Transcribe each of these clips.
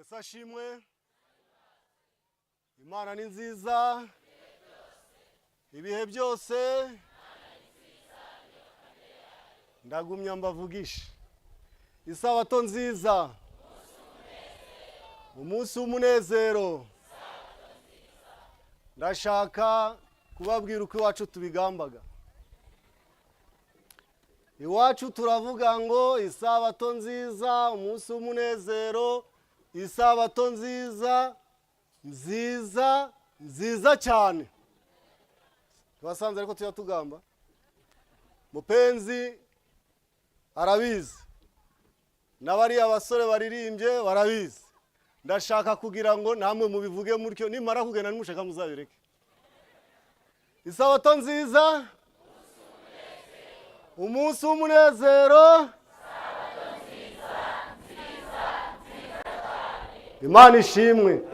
Yesu ashimwe. Imana ni nziza ibihe byose. Ndagumya mbavugisha isabato nziza, umunsi w'umunezero. Ndashaka kubabwira uko iwacu tubigambaga. Iwacu turavuga ngo isabato nziza, umunsi w'umunezero, isabato nziza, nziza, nziza cyane. Tubasanze ariko tujya tugamba. Mupenzi arabizi, n'abariya basore baririmbye barabizi. Ndashaka kugira ngo namwe mubivuge mutyo, nimara kugenda nimushaka muzabireke. Isabato nziza, umunsi w'umunezero. Imana ishimwe.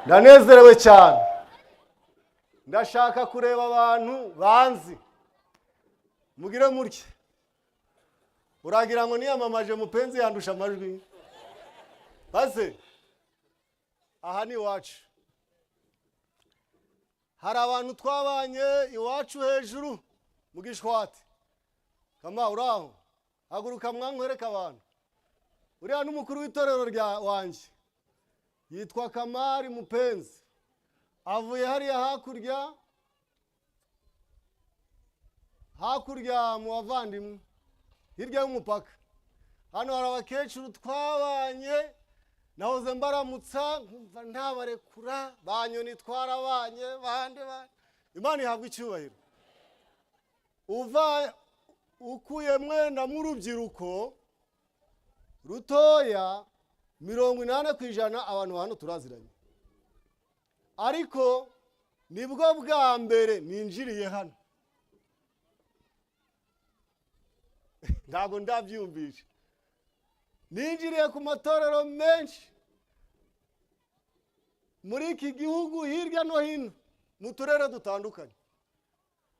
Ndanezerewe cyane. Ndashaka kureba abantu banzi. Mugire mutya. Uragira ngo niyamamaje, Mupenzi yandusha amajwi. Base aha ni iwacu. Hari abantu twabanye iwacu hejuru mu Gishwati. Kama uraho, haguruka mwankwereka abantu. Uriya n'umukuru w'itorero rya wanjye, yitwa Kamari Mupenzi, avuye hariya hakurya, hakurya mu bavandimwe, hirya y'umupaka. Hano hari abakecuru twabanye, nahoze mbaramutsa nkumva ntabarekura. Banyoni twarabanye, bande bande. Imana ihabwa icyubahiro. Uva ukuye mwenda mw'urubyiruko rutoya, 80% abantu hano turaziranye, ariko nibwo bwa mbere ninjiriye hano, ntabwo ndabyumvisha. Ninjiriye ku matorero menshi muri iki gihugu, hirya no hino mu turere dutandukanye,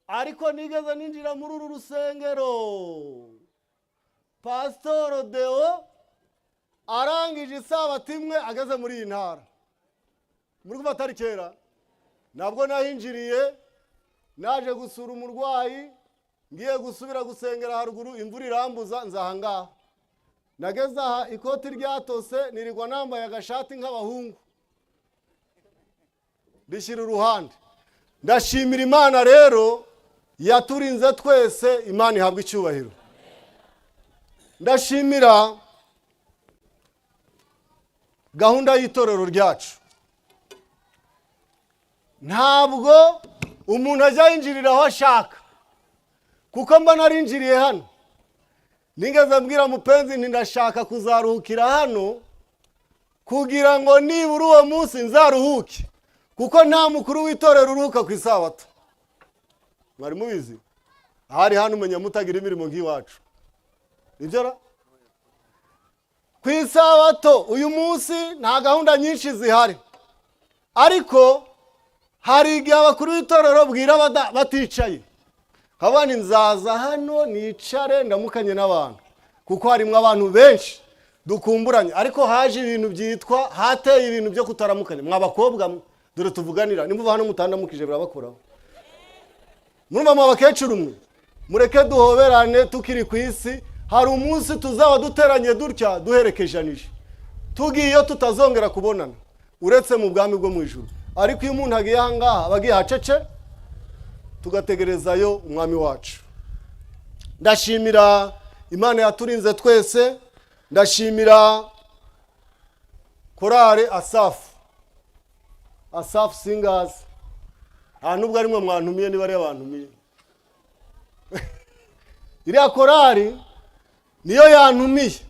ariko nigeze ninjira muri uru rusengero Pasitoro Deo arangije isabato imwe ageze muri iyi ntara. Muri kuva atari kera nabwo nahinjiriye, naje gusura umurwayi, ngiye gusubira gusengera haruguru, imvura irambuza, nza aha ngaha. Nageze aha ikoti ryatose, nirirwa nambaye agashati nk'abahungu, rishyira uruhande. Ndashimira Imana rero yaturinze twese. Imana ihabwa icyubahiro. Ndashimira gahunda y'itorero ryacu. Ntabwo umuntu ajya yinjirira aho ashaka, kuko mba narinjiriye hano. Nigeze mbwira Mupenzi nti ndashaka kuzaruhukira hano, kugira ngo nibura uwo munsi nzaruhuke, kuko nta mukuru w'itorero uruhuka ku isabato. Mwari mubizi? Ahari hano umenya mutagira imirimo nk'iwacu. Nibyo ra? Ku isabato uyu munsi nta gahunda nyinshi zihari, ariko hari igihe abakuru b'itorero bwira baticaye, nkabona nzaza hano nicare ndamukanye n'abantu, kuko harimo abantu benshi dukumburanye. Ariko haje ibintu byitwa, hateye ibintu byo kutaramukanya. Mwa bakobwa mwe, dore tuvuganira, nimuva hano mutandamukije birabakoraho. Murumva mwa bakecuru mwe, mureke duhoberane tukiri ku isi. Hari umunsi tuzaba duteranye dutya, duherekejanije, tugiye iyo tutazongera kubonana uretse mu bwami bwo mu ijuru. Ariko iyo umuntu agiye aha ngaha aba agiye hacece, tugategerezayo umwami wacu. Ndashimira Imana yaturinze twese. Ndashimira korale Asafu, Asafu Singers. Nta nubwo arimwe mwantumiye, niba ariyo bantumiye. Iriya korali niyo yantumiye,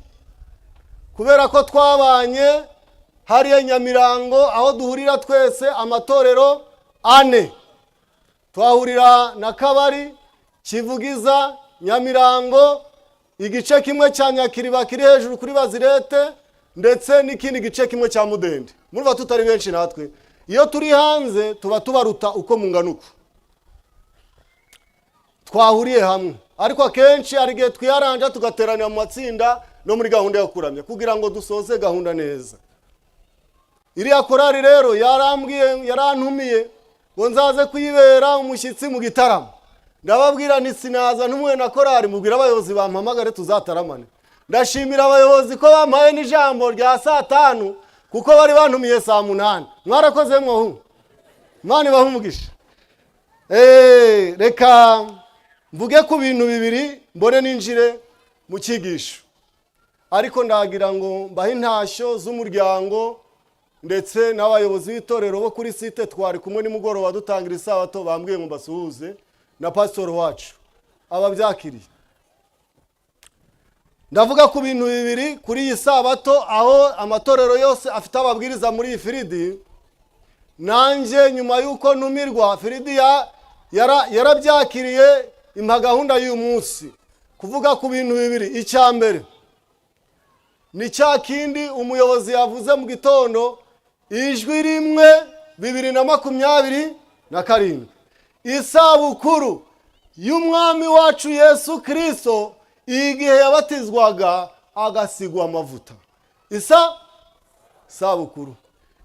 kubera ko twabanye hariya Nyamirango, aho duhurira twese amatorero ane. Twahurira na Kabari, Kivugiza, Nyamirango, igice kimwe cya Nyakiriba kiri hejuru kuri Bazirete, ndetse n'ikindi gice kimwe cya Mudende. Murumva tutari benshi natwe. Iyo turi hanze tuba tubaruta uko mungana uko twahuriye hamwe, ariko akenshi hari igihe twiyaranja tugateranira mu matsinda no muri gahunda yo kuramya, kugira ngo dusoze gahunda neza. Iriya korari rero yarambwiye, yarantumiye ngo nzaze kuyibera umushyitsi mu gitaramo. Ndababwira nti sinaza ntumwe na korari, mubwira abayobozi bampamagare tuzataramane. Ndashimira abayobozi ko bampaye n'ijambo rya saa 5, kuko bari bantumiye saa 8. Mwarakoze mwohu, Imana ibahe umugisha. Reka mvuge ku bintu bibiri mbone ninjire mu cyigisho, ariko ndagira ngo mbahe intashyo z'umuryango ndetse n'abayobozi b'itorero bo kuri site twari kumwe nimugoroba dutangira isabato, bambwiye ngo mbasuhuze na pasitoro wacu ababyakiriye. Ndavuga ku bintu bibiri kuri iyi sabato, aho amatorero yose afite ababwiriza muri iyi field. Nanjye nyuma y'uko ntumirwa, field yarabyakiriye impa gahunda y'uyu munsi kuvuga ku bintu bibiri. Icya mbere ni cya kindi umuyobozi yavuze mu gitondo, ijwi rimwe 2027, isabukuru y'umwami wacu Yesu Kirisito, igihe yabatizwaga agasigwa amavuta. Isa sabukuru,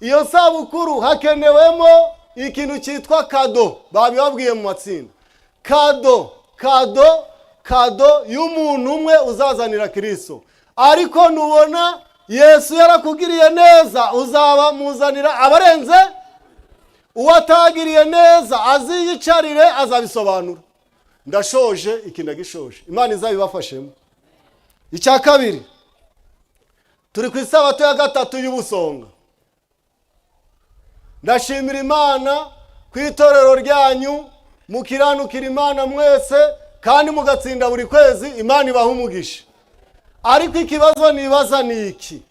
iyo sabukuru hakenewemo ikintu cyitwa cadeau. Babibabwiye mu matsinda. Cadeau, cadeau, cadeau y'umuntu umwe uzazanira Kirisito. Ariko nubona Yesu yarakugiriye neza, uzaba muzanira abarenze. Uwo atagiriye neza aziyicarire, azabisobanura. Ndashoje, iki ndagishoje, Imana izabibafashemo. Icya kabiri, turi ku isabato ya gatatu y'ubusonga. Ndashimira Imana ku itorero ryanyu, mukiranukira Imana mwese kandi mugatsinda buri kwezi. Imana ibaha umugisha. Ariko ikibazo nibaza ni iki,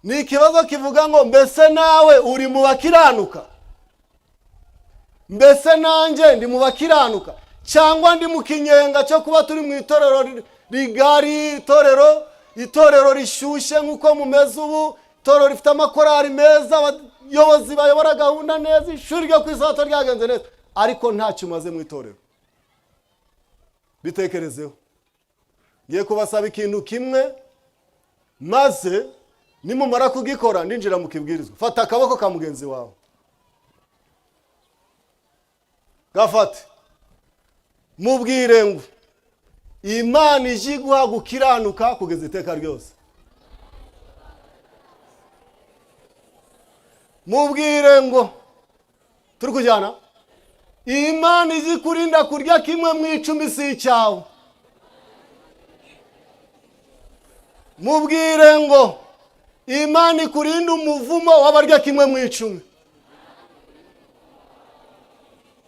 ni ikibazo kivuga ngo: mbese nawe uri mu bakiranuka? Mbese nanjye ndi mu bakiranuka, cyangwa ndi mu kinyenga cyo kuba turi mu itorero rigari, itorero rishyushye nk'uko mumeze ubu, itorero rifite amakorari meza, abayobozi bayobora gahunda neza, ishuri ryo ku isabato ryagenze neza, ariko ntacyo umaze mu itorero? Bitekerezeho. Ngiye kubasaba ikintu kimwe, maze nimumara kugikora ndinjira mu kibwirizwa. Fata akaboko ka mugenzi wawe, gafate, mubwire ngo: "Imana ijye iguha gukiranuka kugeza iteka ryose." Mubwire ngo turi kujyana: "Imana ijye ikurinda kurya kimwe mu icumi si icyawe." Mubwire ngo: "Imana ikurinde umuvumo w'abarya kimwe mu icumi."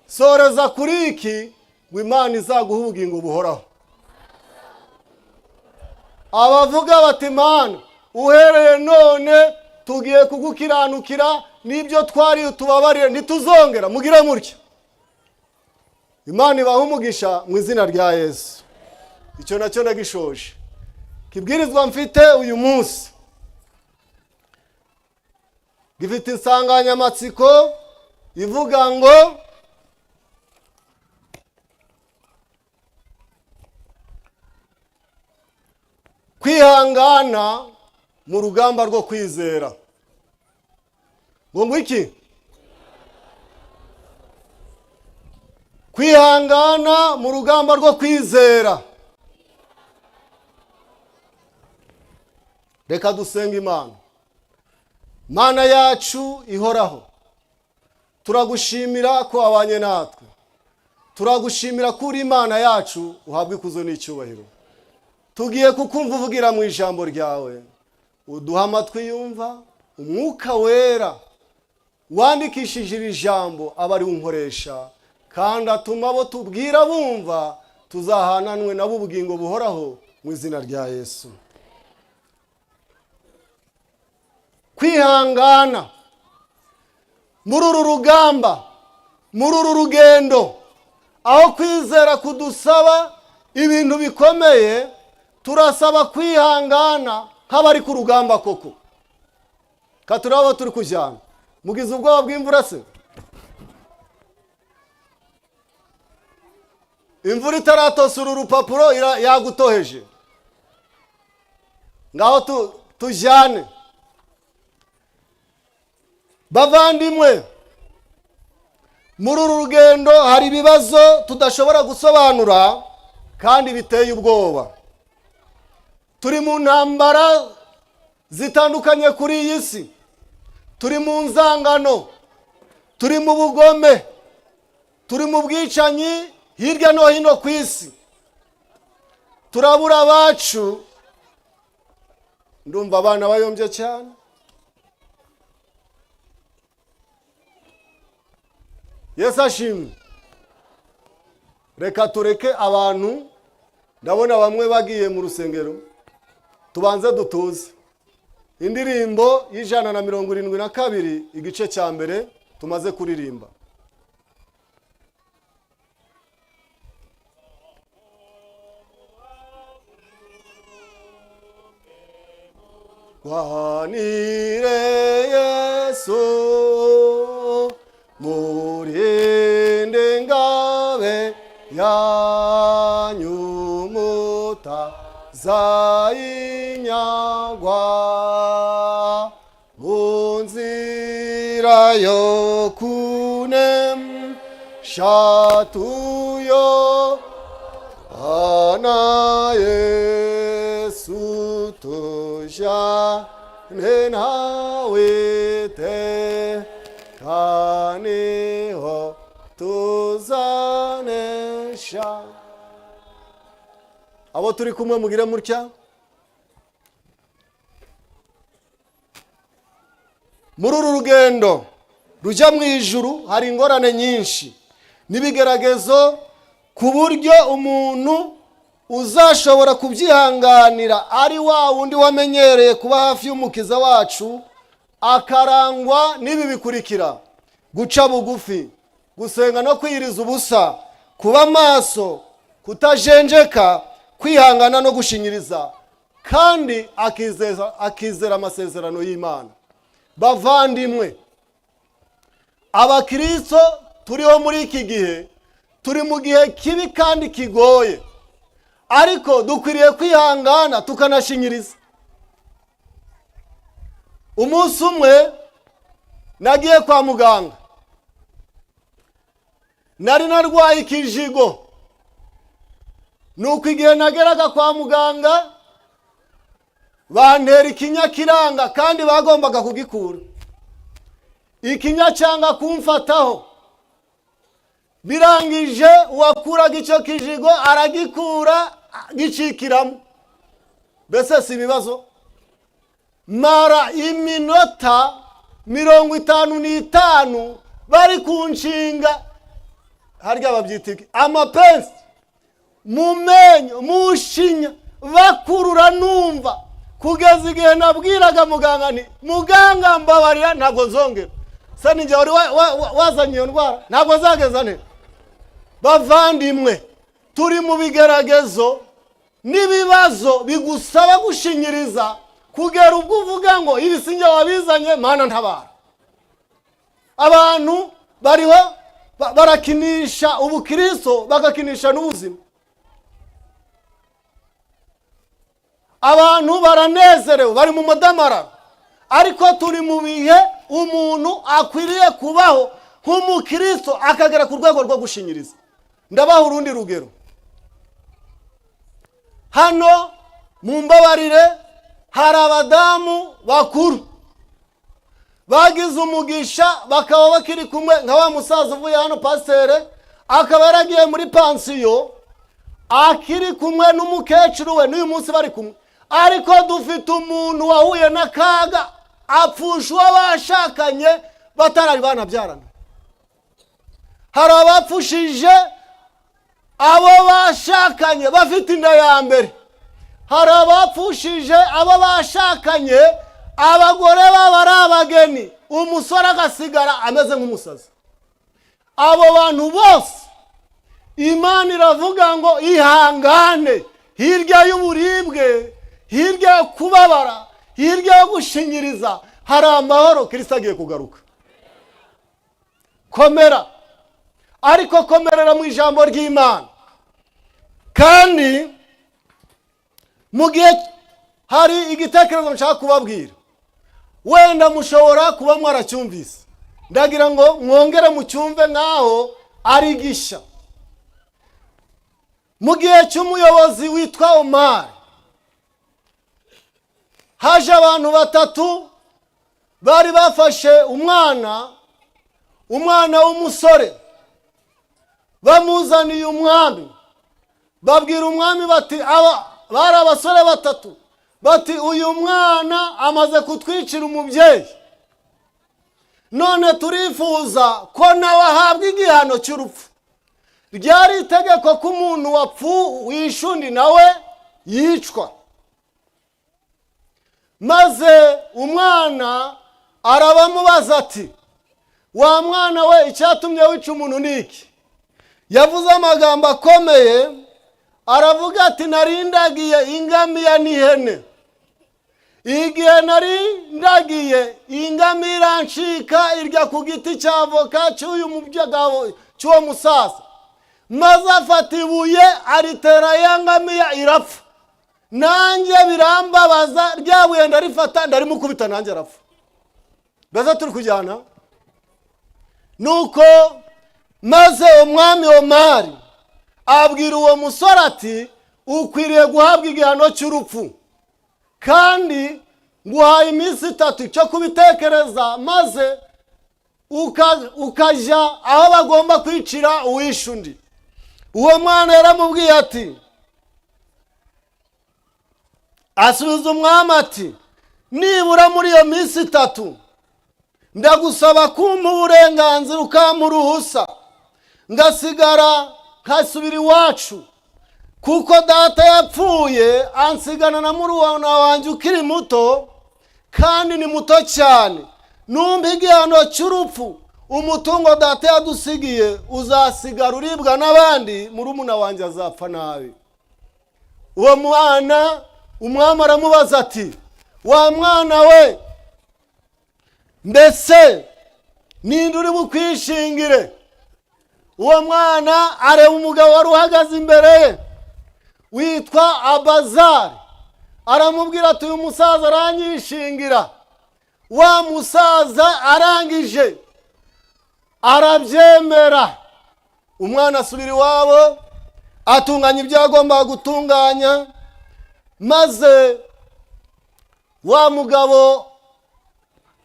Soreza kuri iki ngo: "Imana izaguha ubugingo buhoraho." Abavuga bati: "Imana, uhereye none tugiye kugukiranukira, n'ibyo twari tubabarire, ntituzongera," mugire mutya. Imana ibaha umugisha mu izina rya Yesu. Icyo nacyo ndagishoje. Kibwirizwa mfite uyu munsi gifite insanganyamatsiko ivuga ngo: kwihangana mu rugamba rwo kwizera. Ngo iki? Kwihangana mu rugamba rwo kwizera. Reka dusenga Imana. Mana yacu ihoraho, turagushimira ko wabanye natwe, turagushimira ko uri Imana yacu. Uhabwa ikuzo n'icyubahiro. Tugiye kukumva uvugira mu ijambo ryawe. Uduha amatwi yumva. Umwuka Wera wandikishije iri jambo aba ari unkoresha, kandi atuma abo tubwira bumva. Tuzahananwe nabo ubugingo buhoraho mu izina rya Yesu. Kwihangana muri uru rugamba, muri uru rugendo, aho kwizera kudusaba ibintu bikomeye, turasaba kwihangana nk'abari ku rugamba koko. Katuraba turi kujyana. Mugize ubwoba bw'imvura se? Imvura itaratosura urupapuro yagutoheje. Ngaho tujyane. Bavandimwe, muri uru rugendo hari ibibazo tudashobora gusobanura kandi biteye ubwoba. Turi mu ntambara zitandukanye kuri iyi si, turi mu nzangano, turi mu bugome, turi mu bwicanyi hirya no hino ku isi. Turabura abacu. Ndumva abana bayombye cyane. Yesu ashimwe. Reka tureke abantu, ndabona bamwe bagiye mu rusengero, tubanze dutuze. Indirimbo y'172, igice cya mbere tumaze kuririmba. Rwanire Yesu, murinde ngabe yanyu, mutazayinyagwa mu nzira yo kunesha tuyo ana Yesu, tujane nawe tekaniho tuzanesha. Abo turi kumwe mugire mutya. Muri uru rugendo rujya mu ijuru hari ingorane nyinshi n'ibigeragezo, ku buryo umuntu uzashobora kubyihanganira ari wa wundi wamenyereye kuba hafi y'Umukiza wacu, akarangwa n'ibi bikurikira: guca bugufi, gusenga no kwiyiriza ubusa, kuba maso, kutajenjeka, kwihangana no gushinyiriza, kandi akizera amasezerano y'Imana. Bavandimwe, abakristo turiho muri iki gihe, turi mu gihe kibi kandi kigoye, ariko dukwiriye kwihangana tukanashinyiriza. Umunsi umwe nagiye kwa muganga, nari narwaye ikijigo. Nuko igihe nageraga kwa muganga bantera ikinya kiranga, kandi bagombaga kugikura. Ikinya cyanga kumfataho. Birangije uwakuraga icyo kijigo aragikura, gicikiramo. Mbese si ibibazo? Mara iminota 55 bari ku nshinga, harya babyita iki, amapensi mu menyo, mu shinya, bakurura numva, kugeza igihe nabwiraga muganga nti: "Muganga, mbabarira, ntabwo nzongera." Se ninjye wari wazanye iyo ndwara? Ntabwo nzageza nte? Bavandimwe, turi mu bigeragezo n'ibibazo bigusaba gushinyiriza, kugera ubwo uvuga ngo: "Ibi sinjye wabizanye, Mana ntabara." Abantu bariho barakinisha ubukristo, bagakinisha n'ubuzima. Abantu baranezerewe, bari mu mudamararo, ariko turi mu bihe umuntu akwiriye kubaho nk'umukristo, akagera ku rwego rwo gushinyiriza. Ndabaha urundi rugero hano, mu mbabarire. Hari abadamu bakuru bagize umugisha bakaba bakiri kumwe, nka wa musaza uvuye hano, pasiteri, akaba yaragiye muri pansiyo akiri kumwe n'umukecuru we, n'uyu munsi bari kumwe. Ariko dufite umuntu wahuye n'akaga, apfusha uwo bashakanye batarari banabyarana. Hari abapfushije abo bashakanye bafite inda ya mbere. Hari abapfushije abo bashakanye abagore baba ari abageni, umusore agasigara ameze nk'umusazi. Abo bantu bose Imana iravuga ngo: "Ihangane." Hirya y'uburibwe, hirya yo kubabara, hirya yo gushinyiriza, hari amahoro. Kirisita agiye kugaruka. Komera, ariko komerera mu ijambo ry'Imana. Kandi mu gihe hari igitekerezo nshaka kubabwira. Wenda mushobora kuba mwaracyumvise, ndagira ngo mwongere mucyumve nk'aho ari gishya. Mu gihe cy'umuyobozi witwa Omar, haje abantu batatu bari bafashe umwana w'umusore, bamuzaniye umwami. Babwira umwami bati, aba bari abasore batatu, bati: "Uyu mwana amaze kutwicira umubyeyi, none turifuza ko nawe ahabwa igihano cy'urupfu." Ryari itegeko ko umuntu wapfu wishe undi nawe yicwa. Maze umwana arabamubaza ati: "Wa mwana we, icyatumye wica umuntu ni iki?" Yavuze amagambo akomeye, aravuga ati: "Narindagiye ingamiya n'ihene. Igihe nari ndagiye, ingamiya irancika, irya ku giti cya avoka cy'uyu mugabo, cy'uwo musaza, maze afata ibuye aritera ya ngamiya, irapfa. Nanjye birambabaza, rya buye ndarifata, ndarimukubita, nanjye arapfa." Mbese turi kujyana? Nuko maze umwami Omari abwira uwo musore ati: "Ukwiriye guhabwa igihano cy'urupfu, kandi nguhaye iminsi 3 cyo kubitekereza, maze ukajya aho bagomba kwicira uwishe undi." Uwo mwana yaramubwiye ati, asubiza umwami ati: "Nibura muri iyo minsi 3 ndagusaba kumpa uburenganzira, ukampa uruhusa, ngasigara nkasubira iwacu, kuko data yapfuye ansigana na murumuna wanjye ukiri muto, kandi ni muto cyane. Numva igihano cy'urupfu, umutungo data yadusigiye uzasigara uribwa n'abandi, murumuna wanjye azapfa nabi." Uwo mwana, umwami aramubaza ati: "Wa mwana we, mbese ninde uri bukwishingire?" Uwo mwana areba umugabo wari uhagaze imbere ye witwa Abazari, aramubwira ati: "Uyu musaza aranyishingira." Wa musaza arangije arabyemera. Umwana asubira iwabo, atunganya ibyo yagombaga gutunganya, maze wa mugabo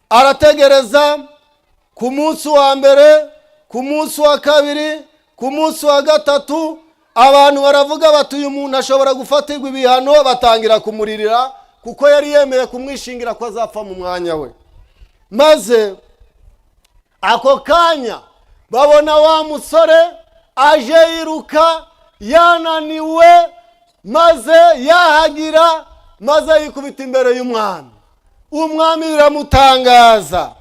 arategereza. Ku munsi wa mbere, ku munsi wa kabiri, ku munsi wa gatatu, abantu baravuga bati: "Uyu muntu ashobora gufatirwa ibihano." Batangira kumuririra kuko yari yemeye kumwishingira ko azapfa mu mwanya we. Maze ako kanya babona wa musore aje yiruka, yananiwe, maze yahagira, maze yikubita imbere y'umwami. Umwami biramutangaza.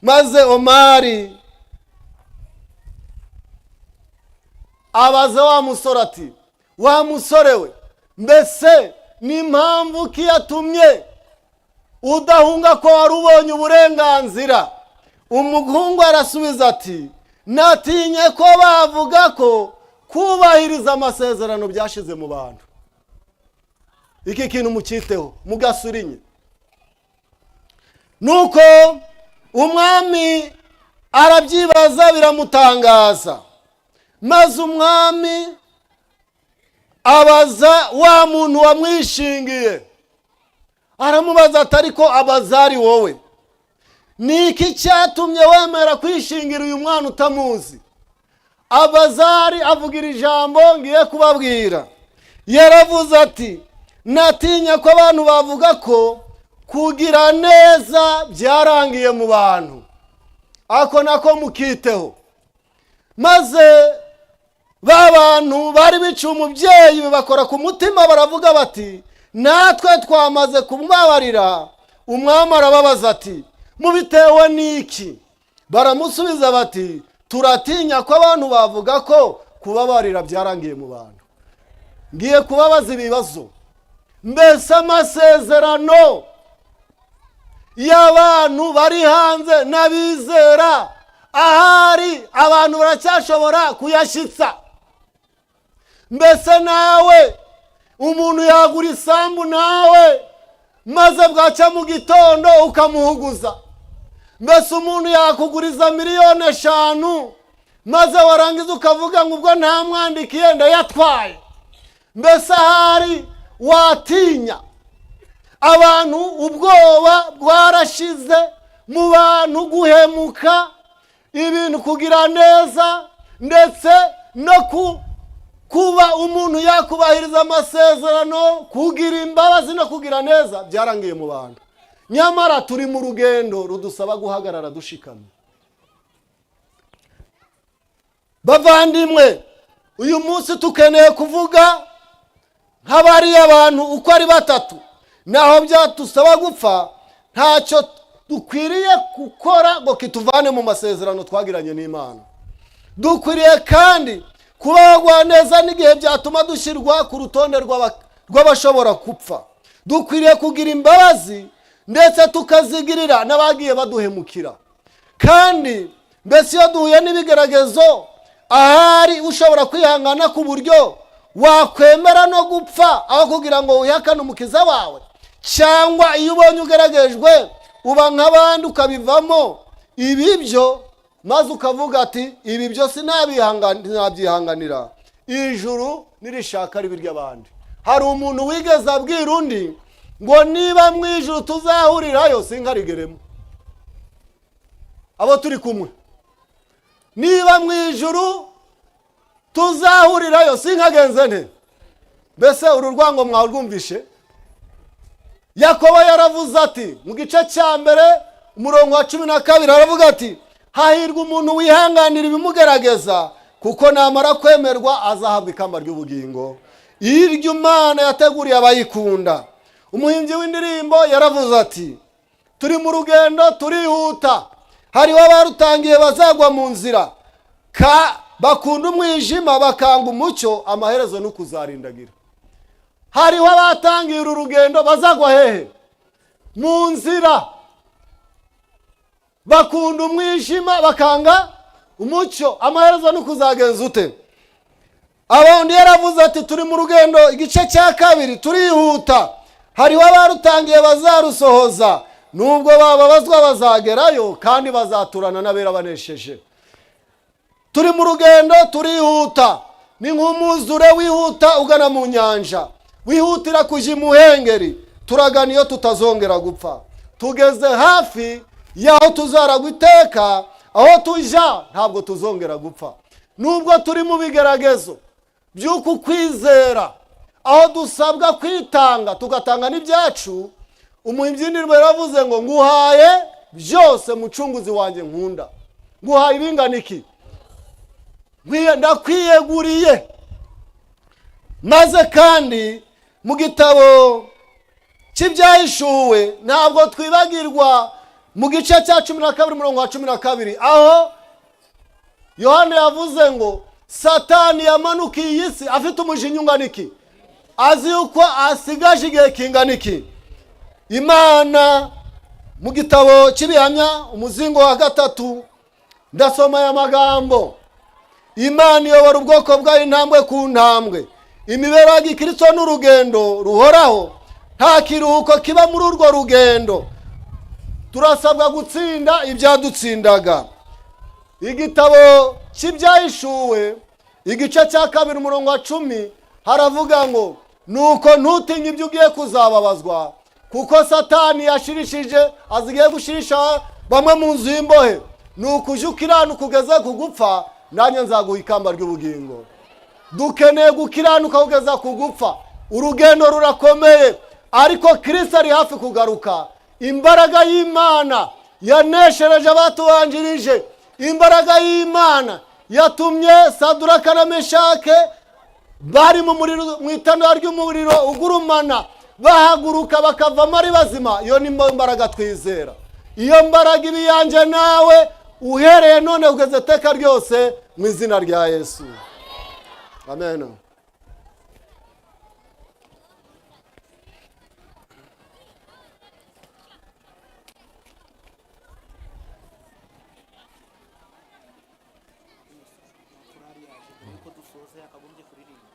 Maze Omari abaza wa musore ati: "Wa musore we, mbese ni impamvu ki yatumye udahunga, ko wari ubonye uburenganzira?" Umuhungu arasubiza ati: "Natinye ko bavuga ko kubahiriza amasezerano byashize mu bantu." Iki kintu mucyiteho, mugasurinye. Nuko umwami arabyibaza, biramutangaza. Maze umwami abaza wa muntu wamwishingiye, aramubaza ati: "Ariko Abazari, wowe ni iki cyatumye wemera kwishingira uyu mwana utamuzi?" Abazari avugira ijambo ngiye kubabwira. Yaravuze ati: "Natinya ko abantu bavuga ko kugira neza byarangiye mu bantu." Ako nako mukiteho. Maze ba bantu bari biciye umubyeyi bibakora ku mutima, baravuga bati: "Natwe twamaze kumubabarira." Umwami arababaza ati: "Mubitewe n'iki?" Baramusubiza bati: "Turatinya ko abantu bavuga ko kubabarira byarangiye mu bantu." Ngiye kubabaza ibibazo. Mbese amasezerano y'abantu bari hanze n'abizera ahari, abantu baracyashobora kuyashyitsa? Mbese nawe umuntu yagura isambu nawe Maze bwacya mu gitondo ukamuhuguza. Mbese umuntu yakuguriza 5 miliyoni, maze warangiza ukavuga ngo ubwo ntamwandikiye ndayatwaye? Mbese ahari watinya abantu? Ubwoba bwarashize mu bantu, guhemuka, ibintu, kugira neza, ndetse no kuba umuntu yakubahiriza amasezerano, kugira imbabazi no kugira neza byarangiye mu bantu. Nyamara turi mu rugendo rudusaba guhagarara dushikamye. Bavandimwe, uyu munsi tukeneye kuvuga nk'abariya bantu uko ari batatu. Naho byadusaba gupfa, ntacyo dukwiriye gukora ngo kituvane mu masezerano twagiranye n'Imana. Dukwiriye kandi kubaho neza n'igihe byatuma dushyirwa ku rutonde rw'abashobora gupfa. Dukwiriye kugira imbabazi, ndetse tukazigirira n'abagiye baduhemukira. Kandi mbese iyo duhuye n'ibigeragezo, ahari ushobora kwihangana ku buryo wakwemera no gupfa aho kugira ngo wihakane Umukiza wawe? Cyangwa iyo ubonye ugeragejwe, uba nk'abandi ukabivamo ibi byo, maze ukavuga ati: "Ibi byo sinabyihanganira, ijuru nirishaka ribi ry'abandi"? Hari umuntu wigeze abwira undi ngo: "Niba mu ijuru tuzahurirayo, sinkarigeremo." Abo turi kumwe, niba mu ijuru tuzahurirayo, sinkagenze nte? Mbese uru rwango mwarwumvishe? Yakobo yaravuze ati, mu gice cya 1 umurongo wa 12, aravuga ati: "Hahirwa umuntu wihanganira ibimugerageza, kuko namara kwemerwa azahabwa ikamba ry'ubugingo iryo Imana yateguriye abayikunda." Umuhimbyi w'indirimbo yaravuze ati: "Turi mu rugendo, turihuta. Hariho abarutangiye bazagwa mu nzira, ka bakunda umwijima bakanga umucyo, amaherezo ni ukuzarindagira." Hariho abatangiye uru rugendo bazagwa hehe? Mu nzira. Bakunda umwijima bakanga umucyo, amaherezo ni ukuzagenza ute? Abandi yaravuze ati: "Turi mu rugendo, igice cya 2, turihuta. Hariho abarutangiye bazarusohoza, nubwo bababazwa bazagerayo, kandi bazaturana n'abera banesheje." Turi mu rugendo, turihuta. Ni nk'umwuzure wihuta ugana mu nyanja, wihutira kujya imuhengeri. Turagana iyo tutazongera gupfa. Tugeze hafi y'aho tuzaragwa iteka. Aho tujya ntabwo tuzongera gupfa. Nubwo turi mu bigeragezo by'uku kwizera, aho dusabwa kwitanga tugatanga n'ibyacu, umuhimbyi w'indirimbo yaravuze ngo: "Nguhaye byose, Mucunguzi wanjye nkunda." Nguhaye ibingana iki? Ndakwiyeguriye. Maze kandi mu gitabo cy'Ibyahishuwe, ntabwo twibagirwa mu gice cya 12 umurongo wa 12, aho Yohana yavuze ngo Satani yamanukiye iyi si afite umujinya ungana iki, azi yuko asigaje igihe kingana iki. Imana mu gitabo cy'Ibihamya, umuzingo wa 3, ndasoma aya magambo: "Imana iyobora ubwoko bwayo intambwe ku ntambwe. Imibereho ya gikristo n'urugendo ruhoraho, nta kiruhuko kiba muri urwo rugendo. Turasabwa gutsinda ibyadutsindaga." Igitabo cy'Ibyahishuwe, igice cya 2 umurongo wa 10, haravuga ngo: "Nuko ntutinye ibyo ugiye kuzababazwa, kuko Satani yashirishije, azigiye gushirisha bamwe mu nzu y'imbohe. Nuko ujye ukiranuka ugeze ku gupfa, nanjye nzaguha ikamba ry'ubugingo." Dukeneye gukiranuka kugeza ku gupfa. Urugendo rurakomeye, ariko Kirisito ari hafi kugaruka. Imbaraga y'Imana yaneshereje abatubanjirije, imbaraga y'Imana yatumye Saduraka na Meshake bari mu muriro, mu itanura ry'umuriro ugurumana, bahaguruka bakavamo ari bazima. Iyo ni mbaraga twizera. Iyo mbaraga iba iyanjye nawe uhereye none kugeza iteka ryose, mu izina rya Yesu, amen. Korali yaje mbere yuko dusoza yakagombye kuririmba.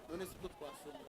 None se ubwo twasomye.